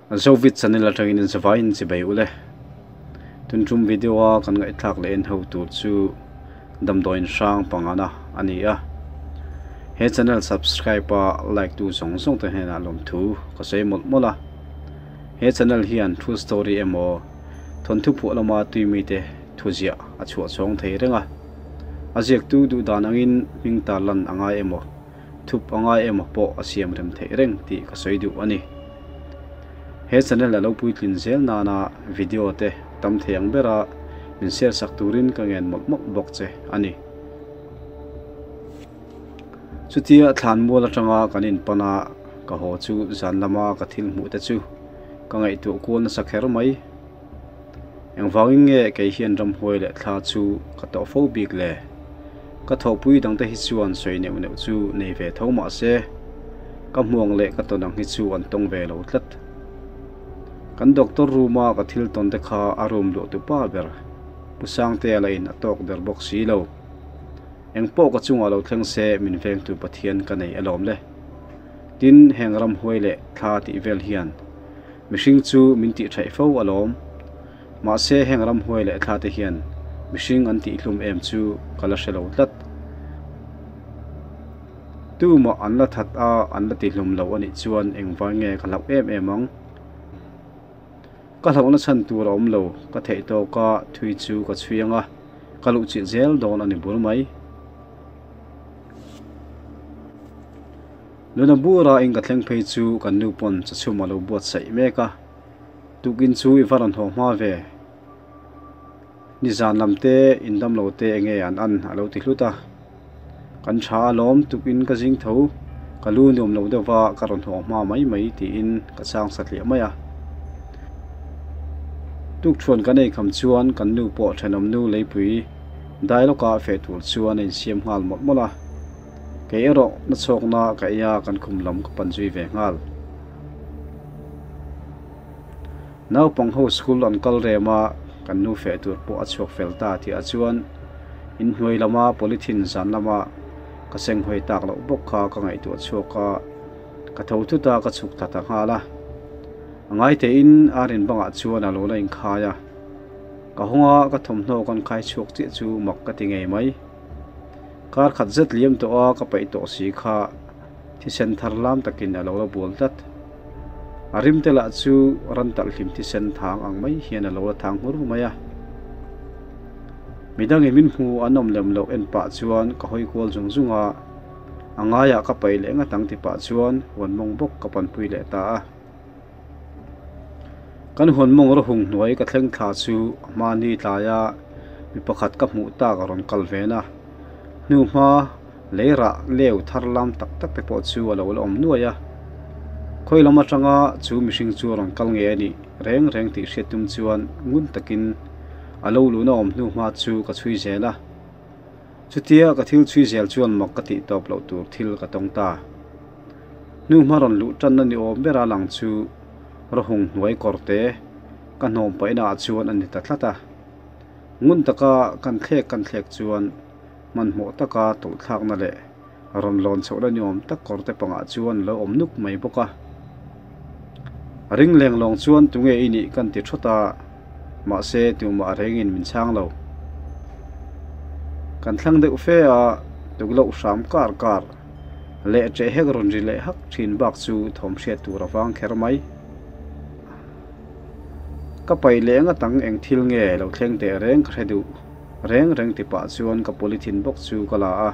Zovit channel atangin in zavaiin chibei ule. Tun tum video a kan ngaihthlak leh en ho tur chu damdawiin hrang pangana a ni a. He channel subscribe a like tu zawng zawng te hnenah lawmthu ka sawi mawlh mawlh a. He channel hian true story emaw thawnthu phuah lama tui mite thuziah a chhuah chhawng thei reng a. A ziaktu duh dan angin hming tarlan a ngai emaw thup a ngai emaw pawh a siam rem theih reng tih ka sawi duh a ni. He channel a lo puitlin zel nana video te tam thei ang bera min share sak turin ka ngen mawlh mawlh bawk che a ni. Chutia thlan mual atanga kan inpan a, ka haw chu zan lama ka thil hmuh te chu ka ngaihtuah kual nasa kher mai. Engvangin nge kei hian ramhuai leh thla chu ka tawh fo bik le? Ka thawhpui dangte hi chuan sawi neuh neuh chu nei ve tho mah se, ka hmuang leh ka tawn ang hi chu an tawng ve lo tlat. Kan doctor room a ka thil tawn te kha a room luah tu pa ber Pu Sangtea lah in a tawk der bawk si lo. Engpawh ka chungah lo thleng se min vengtu Pathian ka nei alawm le. Tin, heng ramhuai leh thla tih vel hian Mihring chu min tih theih fo alawm. Mahse heng ramhuai leh thla te hian mihring an tih hlum em chu ka la hre lo tlat. Tumah an la that a, an la ti hlum lo a nih chuan engvai nge ka hlauh em em ang? Ka hlauhna chhan tur a awm lo, ka theih tawk a thui chu ka chhui ang a, ka luhchilh zel dawn a ni bur mai. Nuna bura in ka thleng phei chu kan nu pawn chachhum a lo buatsaih mek a, tukin chu i va rawn haw hma ve. Nizan lam te in dam lo te enge an an a lo ti hlut a, kan tha alawm tukin ka zing tho, ka lu nuam lo deuh va ka rawn haw hma mai mai tiin ka chang satliah mai a. Tukṭhuan kan ei kham chuan kan nu pawh thenawm nu leipui dai lawka feh tur chuan a insiam nghal mawlh mawlh a. Kei erawh na chhawkna ka ei a kan khum lam ka pan zui ve nghal. Naupang ho school an kal rem a, kan nu feh tur pawh a chhuak fel ta tih ah chuan inhnuai lama polythene zan lama ka seng hawi tak loh bawk kha ka ngaihtuah chhuak a, ka tho thut a ka chhuk thla ta nghal a. A ngaitein ar in bangah chuan a lo la inkhai a, ka hawnga ka thawmhnaw kan khai chhuak chiah chu mak ka ti ngei mai. Kar khat zet liam tawh a ka peih tawh si kha thisen thar lam takin a lo la bual tlat. A rim te lah chu ran talh hlim thisen thang ang mai hian a lo la thang hmur mai a. Midangin min hmu an awm lem loh en pah chuan ka hawi kual zung zung a, a ngaiah ka paih leh ngat ang ti pah chuan huan mawng bawk ka panpui leh ta a. Kan huan mawng rawhung hnuai ka thleng thla chu a hmani tlaia mi pakhat ka hmuh tak a rawn kal ven a, hnuhma lei rah leu thar lam tak tak te pawh chu a lo la awm nuai a. Khawi lam atanga chu mihring chu a rawn kal nge a nih reng reng tih hriat tum chuan ngun takin a lo luhna awm hnuhma chu ka chhui zel a. Chutia ka thil chhui zel chuan mak ka tih tawp loh tur thil ka tawng ta. Hnuhma rawn luh tanna ni awm bera lang chu rawhung hnuai kawr te ka hnawm paihna ah chuan a ni ta tlat a. Ngun taka kan thlek kan thlek chuan hmanhmawh taka tawlh thlakna leh rawn lawn chhohna ni awm tak kawr te pangah chuan a lo awm nuk mai bawk a. A ring leng lawng chuan tunge i nih kan ti thawt a, mahse tumah rengin min chhang lo. Kan thlang deuh fe a, tukloh hram kar kar leh ṭeh hek rawn ri leh hak ṭhin bak chu thawm hriat tur a vang kher mai. Ka paih leh ngat ang eng thil nge lo thleng teh reng ka hre duh reng reng ti pah chuan ka polythene bawk chu ka la a,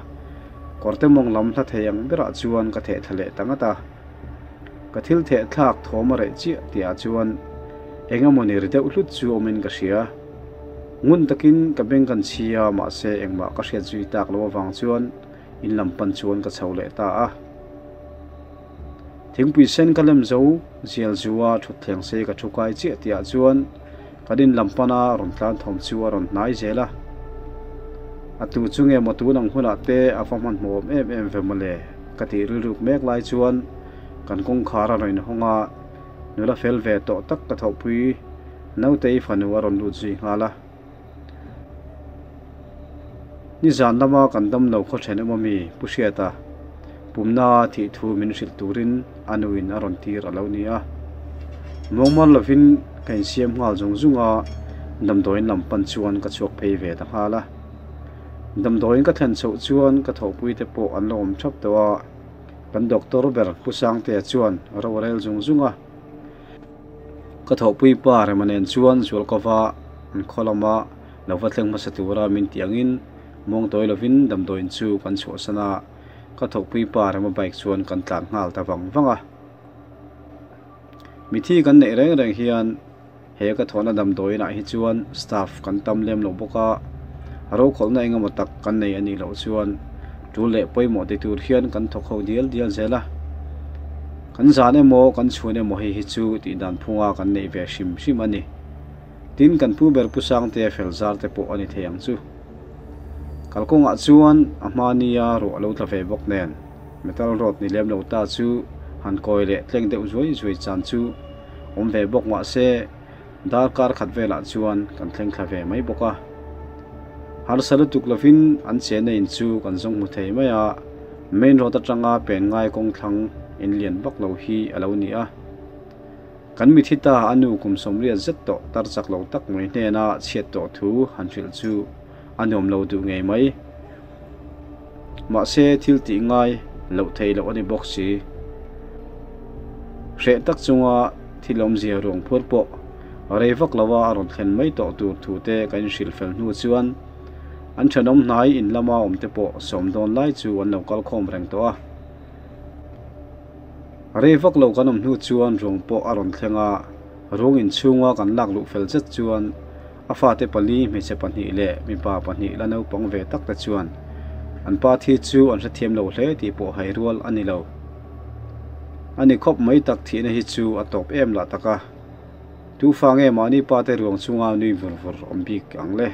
kawrte mawng lam hla thei ang berah chuan ka theh thla leh ta ngat a. Ka thil theh thlak thawm a reh chiah tih ah chuan eng emaw ni ri deuh hlut chu awmin ka hria. Ngun takin ka beng kan chhi a mahse engmah ka hriat zui tak lo avang chuan in lam pan chuan ka chho leh ta a. Thingpui sen ka lem zo zial zua thutthleng sei ka thu kai chiah tih ah chuan kan in lam pana rawn tlan thawm chu a rawn hnai zel a. A tu chu nge maw tun ang hunah te a va hmanhmawh awm em em ve mawle ka tih rilruk mek lai chuan kan kawngkhar a rawn inhawng a, nula fel ve tawh tak ka thawhpui Nautei fanu a rawn lut zui nghal a. Nizan lama kan damlo khaw then emaw mi Pu Hriata pumna thih thu min hrilh turin a nuin a rawn tir a lo ni a. Muangmar lovin ka insiam nghal zung zung a, damdawiin lam pan chuan ka chhuak phei ve ta nghal a. Damdawiin ka thlen chhoh chuan ka thawhpui te pawh an lo awm thap tawh a, kan doctor ber Pu Sangtea chuan ro a rel zung zung a. Ka thawhpui pa Rema nen chuan Zualkova an khaw lama lo va thleng hmasa tura min tih angin muang tawi lovin damdawiin chu kan chhuahsan a, ka thawhpui pa Rema bike chuan kan tlan nghal ta vang vang a. Mithi kan neih reng reng hian he ka thawhna damdawiinah hi chuan staff kan tam lem lo bawk a, rokhawlhna eng emaw tak kan nei a nih loh chuan tul leh pawimawh ti tur hian kan thawk ho dial dial zel a. Kan zan emaw kan chhun emaw hei hi chu tih dan phunga kan neih ve hrim hrim a ni. Tin, kan pu ber Pu Sangtea fel zar te pawh a ni thei ang chu. Kalkawngah chuan a hmania ruah lo tla ve bawk nen. Metal rod ni lem lo ta chu han kawi leh tleng deuh zuai zuai chan chu awm ve bawk mah se darkar khat velah chuan kan thleng thla ve mai bawk a. Harsa lutuk lovin an chenna in chu kan zawng hmu thei mai a, main road atanga pen ngai kawng thlang in lian vak lo hi a lo ni a. Kan mithi ta a nu kum sawmriat zet tawh tar chak lo tak mai hnena chhiat tawh thu han hrilh chu a nuam lo duh ngei mai. Mahse thil tih ngai loh theih loh a ni bawk si. Hreh tak chunga thil awmzia ruang phur pawh rei vak lova a rawn thlen mai tawh tur thu te kan inhrilh fel hnu chuan an thenawm hnai in lama awm te pawh sawm dawn lai chu an lo kal khawm reng tawh a. Rei vak lo kan awm hnu chuan ruang pawh a rawn thleng a, ruang inchhunga kan lak luh fel zet chuan A fate pali, hmeichhe pahnih leh mipa pahnih la naupang ve tak te chuan an pa thi chu an hrethiam lo hle tih pawh hai rual a ni lo. A ni khawp mai tak thihna hi chu a tawp em lah tak a, tu fa nge mahni pa te ruang chunga nui vur vur awm bik ang le.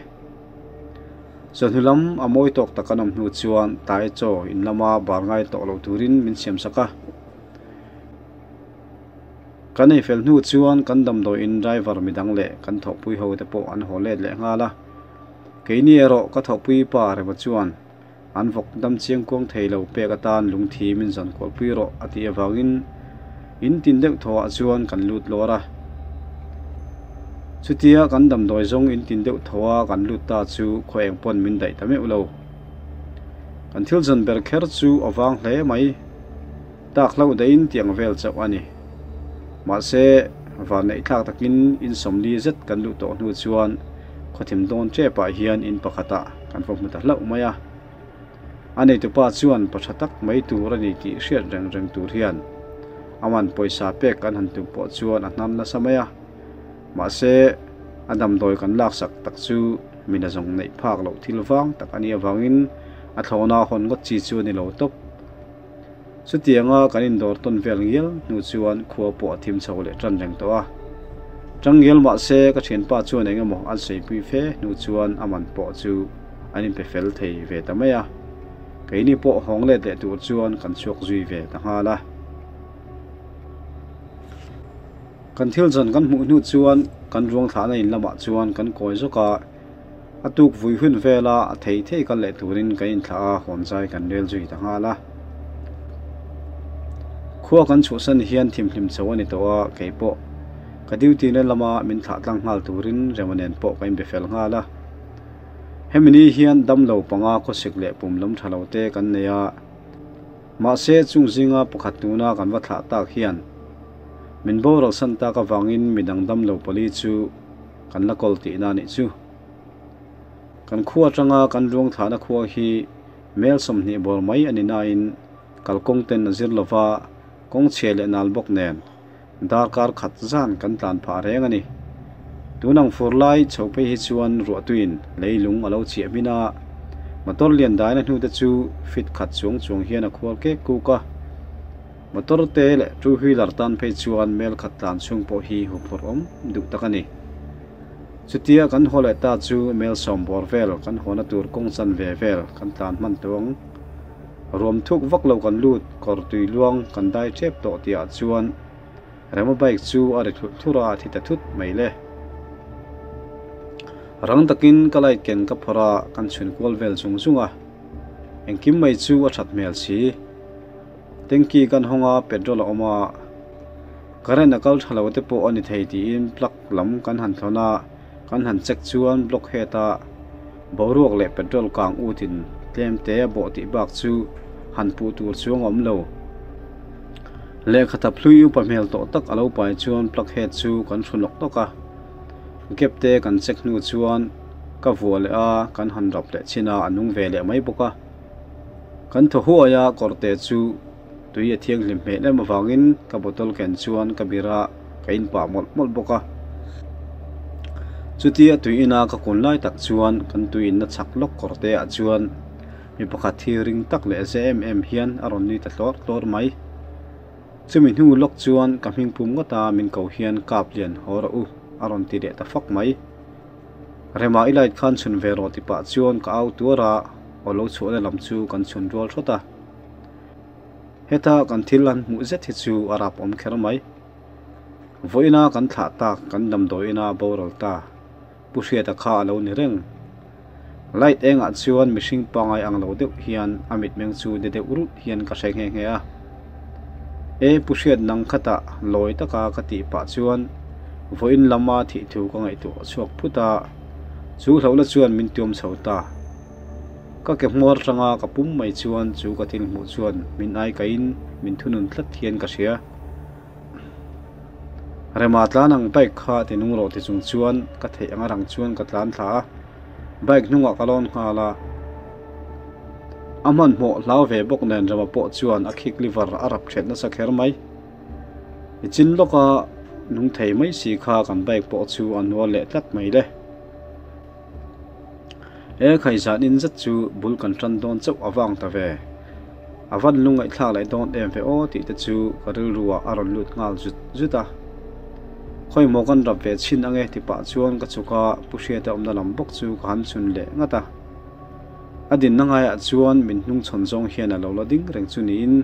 Chawhnu lam a mawi tawk tak an awm hnu chuan tlai chaw in lama bar ngai tawh lo turin min siam sak a. Kan ei fel hnu chuan kan damdawiin driver midang leh kan thawhpui ho te pawh an haw let leh nghal a. Keini erawh ka thawhpui pa Rema chuan an vawk dam chiang kuang thei lo pek atan lungthi min zawn kualpui rawh a tih avangin in tin deuh thawhah chuan kan lut lawr a. Chutia kan damdawi zawng in tin deuh thawha kan lut ta chu khaw eng pawn min daih ta meuh lo. Kan thil zawn ber kher chu a vang hle mai. Tak hlauh daihin tiang vel chauh a ni. Mahse, vanneih thlak takin in sawmli zet kan luh tawh hnu chuan khawthim dawn tepah hian in pakhatah kan va hmu ta hlauh mai a. A neitupa chuan pa tha tak mai tur a ni tih hriat reng reng tur hian a man pawisa pek kan han tum pawh chuan a hnam nasa mai a. Mahse, a damdawi kan laksak tak chu mina zawng neih phak loh thil vang tak a nih avangin a thlawhna hawn ngawt chi chu a ni lo tawp. Chutianga kan indawr tawn vel ngial hnu chuan khua pawh a thim chho leh tan reng tawh a. Tang ngial mah se ka thianpa chuan eng emaw an saipui fe hnu chuan a man pawh chu an inpe fel thei ve ta mai a. Keini pawh hawng let leh tur chuan kan chhuak zui ve ta nghal a. Kan thil zawn kan hmuh hnu chuan kan ruang thlahna in lamah chuan kan kawi zawk a. A tuk vui hun vela a thei thei kal leh turin kan inthlah a, hawn zai kan rel zui ta nghal a. Khua kan chhuahsan hian thimhlim chho a ni tawh a, kei pawh ka duty na lama min thlah tlang nghal turin Rema nen pawh ka inbe fel nghal a. Hemi ni hian damlo panga khawsik leh pum lam tha lo te kan nei a, mahse chung zinga pakhat tuna kan va thlah tak hian min boral san tak avangin midang damlo pali chu Kan la kawl tihna a nih chu. Kan khua atanga kan ruang thlahna khua hi mel 20 bawr mai a ni nain kalkawng ten a zir lova kawng chhia leh nal bawk nen darkar khat zan kan tlan phah reng a ni. Tun ang fur lai chho phei hi chuan ruahtuiin leilung a lo chiah hmin a, motor lian daina hnute chu fit khat chuang chuang hian a khual kek kuk a. Motor te leh two wheeler tan phei chuan mel khat tlan chhung pawh hi huphurh awm duh tak a ni. Chutia kan haw leh ta chu mel sawm bawr vel kan hawna tur kawng chan ve vel kan tlan hman tawh ang. Ruam thuk vak lo kan lut kawr tui luang kan dai tep tawh tihah chuan Rema bike chu a ri thurh thurh a, a thi ta thut mai le. Rang takin ka light ken ka phawrh a, kan chhun kual vel zung zung a. Engkim mai chu a that hmel si. Tanky kan hawng a, petrol a awm a. Current a kal tha lo te pawh a ni thei tiin plug lam kan han thlawn a, kan han check chuan block head a boruak leh petrol kang ut in tlem te a bawh tih bak chu han puh tur chuang a awm lo. Lehkha thap hlui upa hmel tawh tak a lo pai chuan plug head chu kan hru nawk nawk a, gap te kan check hnu chuan ka vuah leh a, kan han rap leh chin a, a nung ve leh mai bawk a. Kan thaw huai a, kawrte chu tui a thianghlim hmel em avangin ka bottle ken chuan ka bir a, ka in pah mawlh mawlh bawk a. Chutia tui ina ka kun lai tak chuan kan tui inna chhak lawk kawrte ah chuan mi pakhat hi ring tak leh ze em em hian a rawn nui ta tlawr tlawr mai. Chumi hnu lawk chuan ka hming pum ngawt a min ko hian kap lian haw rawh u a rawn ti leh ta fak mai. Rema i light khan chhun ve rawh ti pah chuan ka au tuar a, aw lo chhuahna lam chu kan chhun rual thawt a. Heta kan thil han hmuh zet hi chu a rap awm kher mai. Vawiina kan thlah tak kan damdawiina boral ta. Pu Hriata kha a lo ni reng. Light engah chuan mihring pangai ang lo deuh hian a mitmeng chu de deuh rut hian ka hre nghe nghe a. E Pu Hriat nang khatah lawi taka ka tih pah chuan vawiin lama thih thu ka ngaihtuah chhuak phut a, chu hlauhna chuan min tuam chho ta. Ka ke hmuar tanga ka pum mai chuan chu ka thil hmuh chuan min aikaihin min thunun tlat hian ka hria. Rema tlan ang bike kha ti nung rawh ti chung chuan ka theih anga rang chuan ka tlan thla a, bike hnungah ka lawn nghal a. A hmanhmawh hlau ve bawk nen Rema pawh chuan a khik liver a rap ṭhet nasa kher mai. I chin lawka nung thei mai si kha kan bike pawh chu a hnual leh tlat mai le. He khaizan in zet chu bul kan tan dawn chauh a vang ta ve. A van lungngaihthlak leh dawn em ve aw tih te chu ka rilru ah a rawn lut nghal zut zut a. Khawimaw kan rap ve chhin ange ti pah chuan ka chhuk a, Pu Hriata awmna lam bawk chu ka han chhun leh ngat a. A dinna ngaiah chuan min hnungchhawn zawng hian a lo la ding reng chu niin.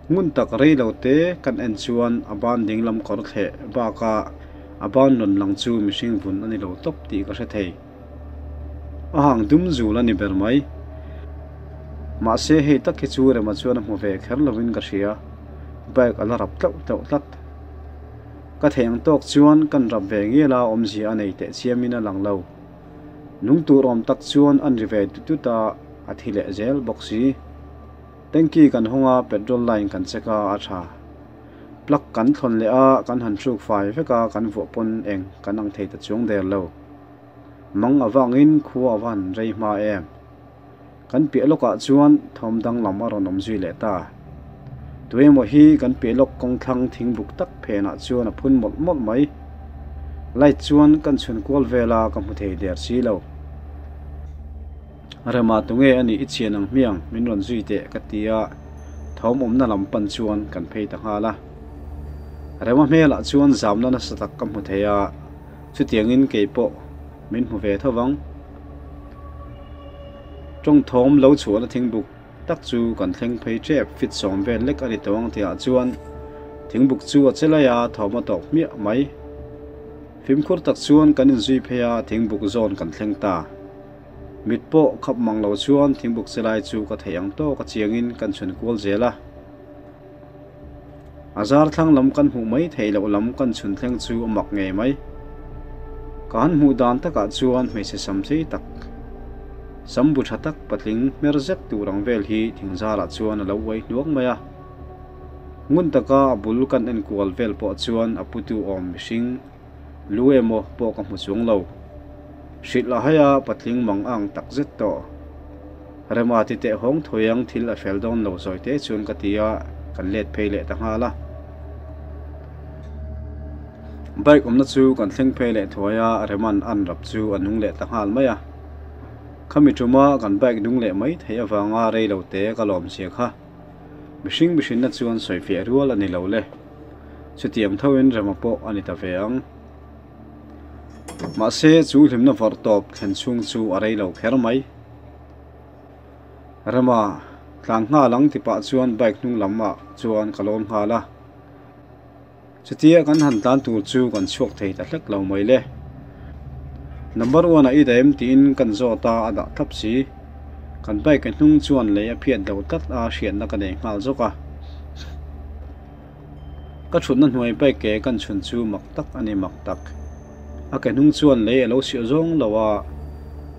Ngun tak rei lo te kan en chuan a ban dinglam kawr thleh bakah a ban rawn lang chu mihring vun a ni lo tawp tih ka hre thei. A hang dum zul a ni ber mai. Mahse hei tak hi chu Rema chuan a hmu ve kher lovin ka hria, bike a la rap tlauh tlauh tlat. Ka theih ang tawk chuan kan rap ve ngial a awmzia a nei teh chiamin a lang lo. Nung tur awm tak chuan an ri ve dut dut a, a thi leh zel bawk si. Tanky kan hawng a, petrol line kan check a, a tha. Plug kan thlawn leh a, kan han hruk fai vek a, kan vuah pawn eng kan ang thei ta chuang der lo. Mang avangin khua a va han rei hma em. Kan piah lawkah chuan thawm danglam a rawn awm zui leh ta. Tuemaw hi kan piah lawk kawngthlang thingbuk tak phenah chuan a phun mawlh mawlh mai. Light chuan kan chhun kual vel a, ka hmu thei der si lo. Rema tunge a nih i chhian ang hmiang min rawn zui teh ka ti a, thawm awmna lam pan chuan kan phei ta nghal a. Rema hmelah chuan zamna nasa tak ka hmu thei a, chutiangin kei pawh min hmu ve tho vang. Tawngthawm lo chhuahna thingbuk tak chu kan thleng phei tep fit sawm vel lek a ni tawng tihah chuan thingbuk chu a che lai a, thawm a tawk hmiah mai. Fimkhur tak chuan kan inzui phei a, thingbuk zawn kan thleng ta. Mit pawh khap mang lo chuan thingbuk che lai chu ka theih ang tawk a chiangin kan chhun kual zel a. A zar thlang lam kan hmuh mai theih loh lam kan chhun thleng chu a mak ngei mai. Ka han hmuh dan takah chuan hmeichhe sam sei tak, sam bu tha tak patling hmer zet tur ang vel hi thing zarah chuan a lo uai hnuak mai a. Ngun taka a bul kan enkual vel pawh chuan a putu awm mihring lu emaw pawh ka hmu chuang lo. Hrilh a hai a patling mang ang tak zet tawh. Rema ti teh hawng thuiang thil a fel dawn lo zawi te chuan ka ti a, kan let phei leh ta nghal a. Bike awmna chu kan thleng phei leh thuai a, Rema'n an rap chu a nung leh ta nghal mai a. Khami tuma kan bike nung leh mai theih avanga rei lo te ka lawm zia kha. Mihring mihrinna chuan sawifiah rual a ni lo le. Chutiang thoin Rema pawh a ni ta ve ang. Mahse chu hlimna vawrh tawp thlen chhung chu a rei lo kher mai. Rema, tlan nghal ang ti pah chuan bike hnung lam ah chuan ka lawn nghal a. Chutia kan han tlan tur chu kan chhuak thei ta hlek lo mai le. Number one ah i dah em tiin kan zawt a, a dah thlap si. Kan bike hnung chuan lei a phiat lo tlat a hriatna ka nei nghal zawk a. Ka thutna hnuai bike ke kan chhun chu mak tak a ni mak tak. A ke hnung chuan lei a lo siah zawng lo a,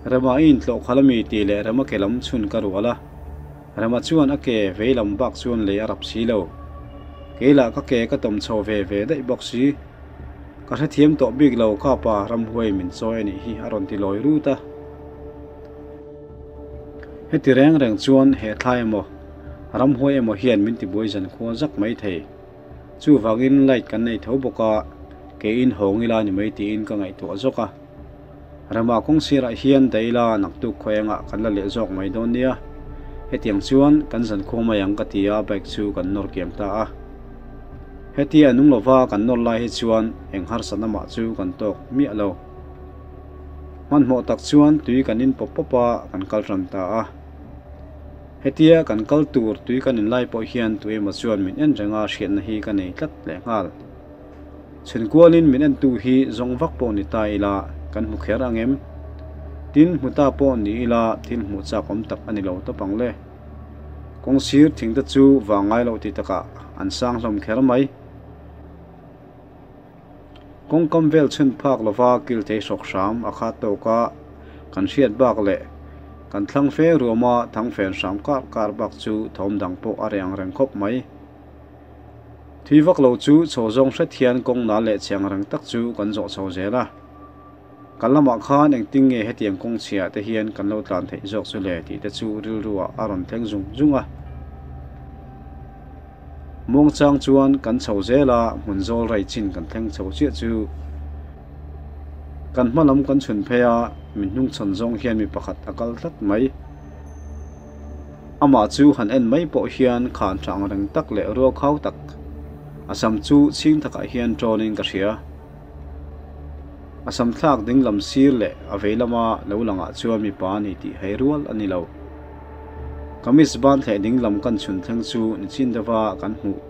Rema i intlawh khalh ami tih leh Rema ke lam chhun ka rual a. Rema chuan a ke vei lam bak chuan lei a rap si lo. Kei lah ka ke ka tawm chho ve ve daih bawk si. Ka hrethiam tawh bik lo kha pa ramhuai min chawi a nih hi a rawn ti lawi rut a. Heti reng reng chuan he thlai emaw ramhuai emaw hian min tibuai zan khua zak mai thei. Chuvangin light kan nei tho bawk a, keiin hawng ila ni mai tiin ka ngaihtuah zawk a. Rama kawng sirah hian daih ila naktuk khawi engah kan la leh zawk mai dawn nia. Hetiang chuan kan zan khua mai ang ka ti a, bike chu kan nawr kiam ta a. Hetia nung lova kan nawr lai hi chuan eng harsatna mah chu kan tawk miah lo. Hmanhmawh tak chuan tui kan in pawp pawp a, kan kal tan ta a. Hetia kan kal tur tui kan in lai pawh hian tu emaw chuan min en reng a hriatna hi ka nei tlat leh nghal. Chhunkualin min entu hi zawng vak pawh ni ta ila kan hmu kher ang em? Tin, hmu ta pawh ni ila thil hmuh chak awm tak a ni lo tawp ang le. Kawng sir thing te chu vang ngai loh ti takah an sang hlawm kher mai. Kawngkam vel chhun phak lova kil thei hrawk hram a khat tawk a, kan hriat bak leh kan thlang fe ruama thangfen hram kar kar bak chu thawm dang pawh a reh ang reng khawp mai. Thui vak lo chu chho zawng hret hian kawng nal leh chhe ang reng tak chu kan zawh chho zel a. Kan lamah khan engtin nge hetiang kawng chhiah te hian kan lo tlan theih zawk chu le tih te chu rilru ah a rawn thleng zung zung a. Muangchang chuan kan chho zel a, hmun zawl rai chin kan thleng chho chiah chu kan hma lam kan chhun phei a, min hnungchhawn zawng hian mi pakhat a kal tlat mai. Amah chu han en mai pawh hian khan tha ang reng tak leh rual khau tak a sam chu chhing takah hian tawnin ka hria. A sam thlak ding lam sir leh a vei lama lo langah chuan mipa a ni tih hei rual a ni lo. Kamis ban thleh ding lam kan chhun thleng chu nichin deuha kan hmuh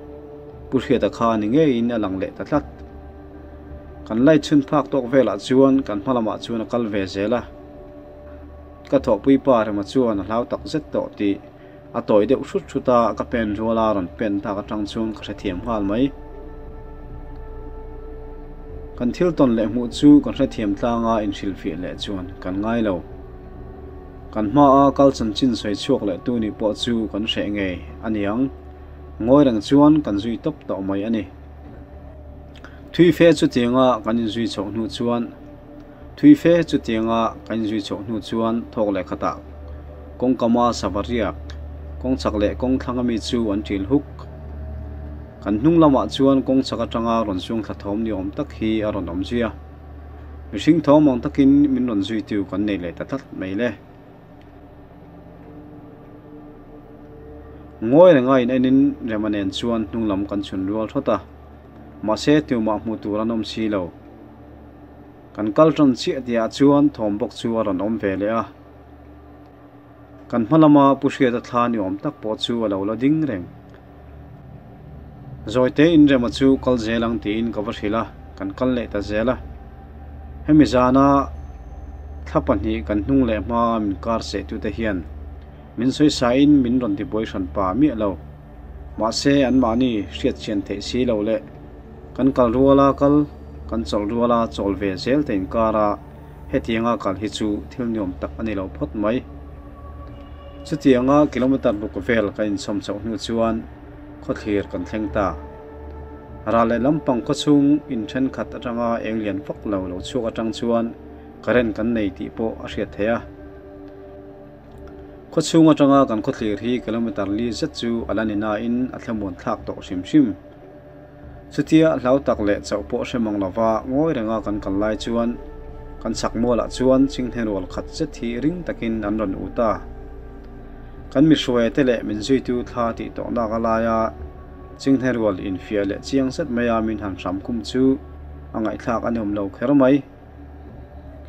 Pu Hriata kha ni ngeiin a lang leh ta tlat. Kan light chhun phak tawk velah chuan kan hma lamah chuan a kal ve zel a. Ka thawhpui pa Rema chuan a hlau tak zet tawh tih a tawi deuh hrut hrut a, ka pen rual a rawn pen tak atang chuan ka hrethiam nghal mai. Kan thil tawn leh hmuh chu kan hrethiam tlang a inhrilhfiah leh chuan kan ngai lo. Kan hma a kal chanchin sawi chhuak leh tu nih pawh chu kan hreh ngei a niang. Ngawi reng chuan kan zui tawp tawh mai a ni. Thui fe chutianga kan inzui chhoh hnu chuan Thui fe chutianga kan inzui chhoh hnu chuan thawk leh khatah kawngkama sava riak, kawng chak leh kawng thlang ami chu an ṭil huk. Kan hnung lamah chuan kawng chak aṭanga rawn zuang thla thawm ni awm tak hi a rawn awm zui a. Mihring thawm ang takin min rawn zuitu kan nei leh ta tlat mai le. Ngawi renga in enin Rema nen chuan hnung lam kan chhun rual thawt a, mahse tumah hmuh tur an awm si lo. Kan kal tan chiah tihah chuan thawm bawk chu a rawn awm ve leh a. Kan hma lama Pu Hriata thla ni awm tak pawh chu a lo la ding reng. Zawite inrema chu kal zel ang tiin ka va hrilh a, kan kal leh ta zel a. Hemi zana thla pahnih kan hnung leh hma min kar sehtute hian min sawisain min rawn tibuai hran pa miah lo. Mahse anmahni hriatchian theih si lo leh Kan kal ruala kal, kan chawlh ruala chawl ve zel te inkara hetianga kal hi chu thil nuam tak a ni lo phawt mai. Chutianga kilometer ruk vel kan inchhawm chhoh hnu chuan khawthlir kan thleng ta. Ral leh lampang khawchhung in thenkhat atanga eng lian vak lo lo chhuak atang chuan current kan nei tih pawh a hriat theih a. Khawchhung atanga kan khawthlir hi kilometer li zet chu a la ni nain a thlamuan thlak tawh hrim hrim. Chutia hlau tak leh chauh pawh hre mang lova ngawi renga kan kal lai chuan kan chhak mualah chuan chinghne rual khat zet hi ring takin an rawn ut a. Kan mihruaia te leh min zuitu thla tih tawh nak a laia chinghne rual infiah leh chiang zet maia min han hram khum chu a ngaihthlak a ni awm lo kher mai.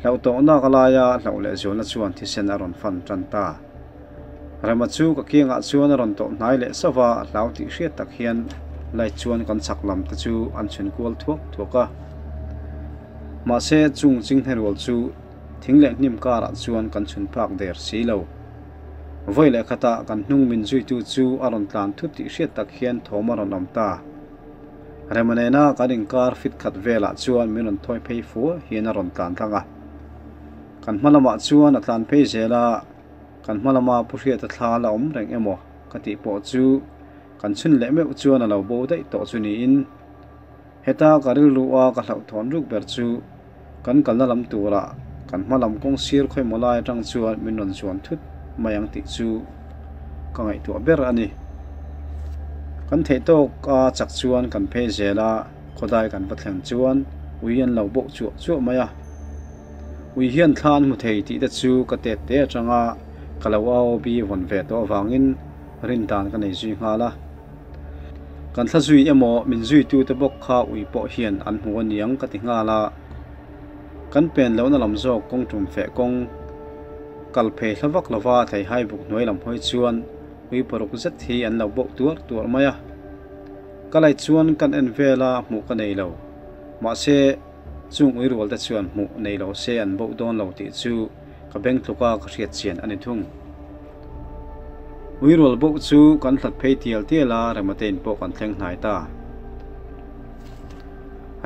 Hlauh tawh nak a laia hlauh leh zualna chuan thisen a rawn fan tan ta. Rema chu ka kiangah chuan a rawn tawh hnai leh sauh a, hlau tih hriat tak hian light chuan kan chhak lam te chu an chhun kual thuak thuak a. Mahse chung chinghne rual chu thing leh hnim karah chuan kan chhun phak der si lo. Vawi leh khatah kan hnung min zuitu chu a rawn tlan thut tih hriat tak hian thawm a rawn awm ta. Rema nena kan inkar fit khat velah chuan min rawn thawi phei fua hian a rawn tlan tlang a. Kan hma lamah chuan a tlan phei zel a, kan hma lama Pu Hriata thla la awm reng emaw ka tih pawh chu kan chhun leh meuh chuan a lo bo daih tawh chu niin. Heta ka rilru a ka hlauhthawn ruk ber chu kan kalna lam turah kan hma lam kawng sir khawimaw lai atang chuan min rawn zuan thut mai ang tih chu ka ngaihtuah ber a ni. Kan theih tawk a chak chuan kan phei zel a, khawdai kan va thleng chuan ui an lo bawh chuah chuah mai a. Ui hian thla an hmu thei tih te chu ka tet te atanga ka lo AOB vawn ve tawh avangin rin dan ka nei zui nghal a. Kan thla zui emaw min zuitute bawk kha ui pawh hian an hmu aniang ka ti nghal a. Kan pen lohna lam zawk kawng tum feh kawng kal phei hla vak lova theihai buk hnuai lam hawi chuan ui paruk zet hi an lo bawk tuar tuar mai a. Ka lei chuan kan en vel a hmuh ka nei lo. Mahse chung ui rual te chuan hmuh nei lo se an boh dawn lo tih chu ka beng tluka ka hriat chian a ni thung. Ui rual boh chu kan hlat phei tial tial a, Rematein pawh kan thleng hnai ta.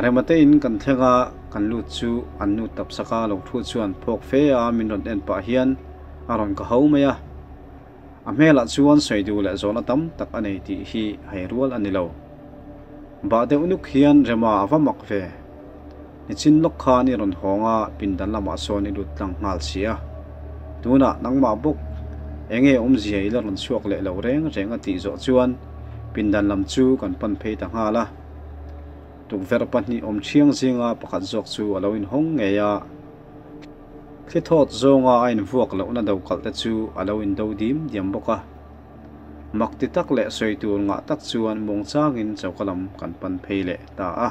Rematein kan thleng a, kan lut chu an nu tapsaka lo thu chuan phawk fe a min rawn en pah hian a rawn ka ho mai a. A hmelah chuan sawi duh leh zawhna tam tak a nei tih hi hai rual a ni lo. Bah deuh nuk hian Rema a va mak ve. Nichin lawk khan i rawn hawng a, pindan lamah sawn i lut tlang nghal si a. Tunah nangmah bawk enge awmzia i la rawn chhuak leh lo reng reng a tih zawh chuan pindan lam chu kan pan phei ta nghal a. Tukverh pahnih awm thiang zinga pakhat zawk chu a lo inhawng ngei a. Thli thawt zawnga a invuak lohna do kalh te chu a lo indo dim diam bawk a. Mak ti tak leh sawi tur ngah tak chuan muangchangin choka lam kan pan phei leh ta a.